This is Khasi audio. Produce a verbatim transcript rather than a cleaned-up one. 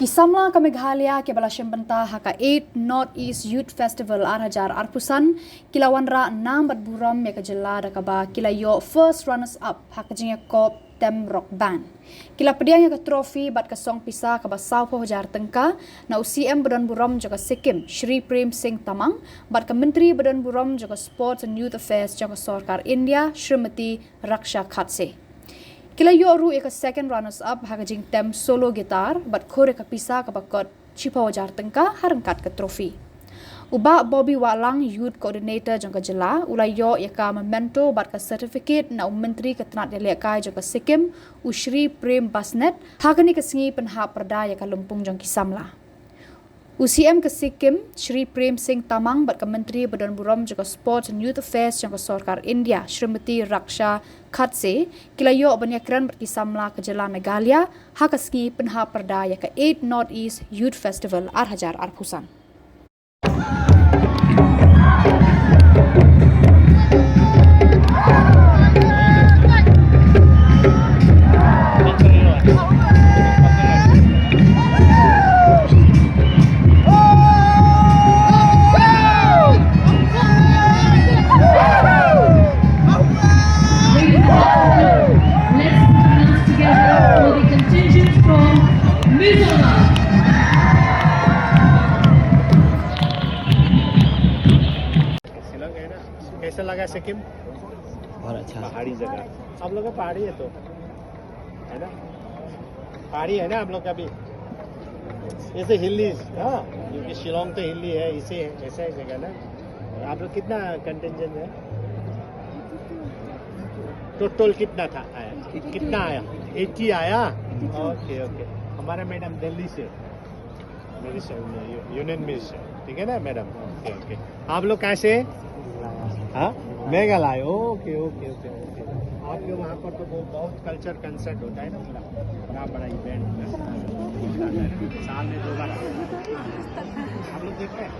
Ki samla ka Meghalaya kiba la shim bynta ha ka eight North East Youth Festival ar hajar arphew san ki la wanrah nam bad burom ïa ka jylla da kaba ki la ïoh first runners up ha ka jingïakop tem rock band. Ki la pdiang ïa ka trophy bad ka song pisa kaba sawphew hajar tyngka na u C M badonburom jong ka Sikkim, Shri Prem Singh Tamang, bad ka Myntri badonburom jong ka Sports and Youth Affairs jong ka Sorkar India, Shrimati Raksha Khadse. Ki la ïoh ruh ïa ka second runners up ha ka jingtem solo guitar bad khur ïa ka pisa kaba kot shiphew hajar tyngka ha ryngkat ka trophy. U Bah Bobby Wahlang, Youth Coordinator jong ka jylla, u la ïoh ïa ka memento bad ka certificate na u Myntri ka tnat ïalehkai jong ka Sikkim, u Shri Prem Basnet, ha kane ka sngi pynhap pyrda ïa ka lympung jong ki samla. U C M ka Sikkim, Shri Prem Singh Tamang, bad ka Myntri badonburom jong ka Sports and Youth Affairs jong ka Sorkar India, Shrimati Raksha Khadse, ki la ïoh ban ïakren bad ki samla ka jylla Meghalaya ha ka sngi pynhap pyrda ïa ka eight North East Youth Festival ar hajar arphew san. Ladies and gentlemen, let's put our hands together for the contingent from Mizoram. शिलोंग है ना, कैसा लगा सिक्किम? बहुत अच्छा। पहाड़ी जगह, आप लोग का पहाड़ी है तो, है ना? पहाड़ी है ना आप लोग का भी? ऐसे हिली, हाँ, क्योंकि शिलोंग तो हिली है, इसे ऐसा ही जगह ना। आप लोग कितना कंटिजेंट है? टोटल कितना था आया? कितना आया? एटी आया। ओके, ओके। हमारा मैडम दिल्ली से, मेरे से यूनियन मिनिस्टर, ठीक है ना मैडम? ओके, ओके। आप लोग कहाँ से? हाँ, मेघालय। ओके, ओके, ओके, ओके। आपके वहाँ पर तो बहुत, बहुत कल्चर कंसर्ट होता है ना, पूरा बड़ा बड़ा इवेंट होता है, साल में दो बार। आप लोग देखते हैं?